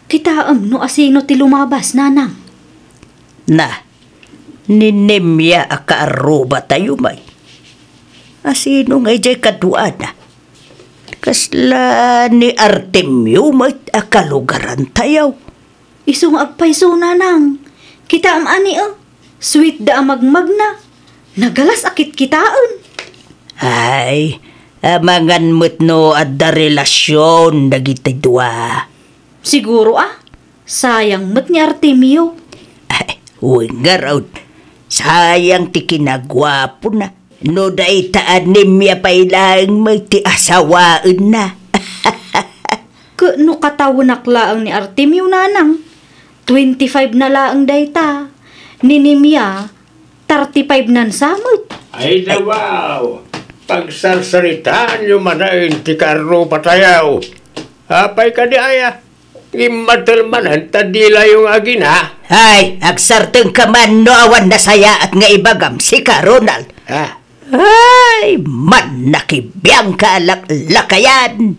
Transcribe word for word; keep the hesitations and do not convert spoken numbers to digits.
Kitaem no asino ti lumabas, nanang. Na, ni Nemia a kaarrubatayo met. Asino ngay jay kaduana? Kasla ni Artemio met a kalugarantayo. Isu nga agpayso, nanang. Kitaem ani, a. Sweet da a magmagna. Nagalas a kitkitaen. Ay, amangan met no adda relasion dagiti dua. Siguro, a. Sayang met ni Artemio. Ay, wen ngarud. Sayang ti kinaguapona. No dayta a Nemia pay laeng met ti asawaenna. Ket no katawenak laeng ni Artemio, nanang, twenty-five na laeng dayta. Ni Nemia, thirty-five nan sa met. Ay, dawaw. Pagsarsaritaanyo manen ti kaarrubatayo. Apay kadi aya? Gimmatel manen ta dilayo nga agina. Ay, agsartengka man no awan nasayaat nga ibagam, sika, Ronald. Ah. Ay, mannakibiangka a laklakayan.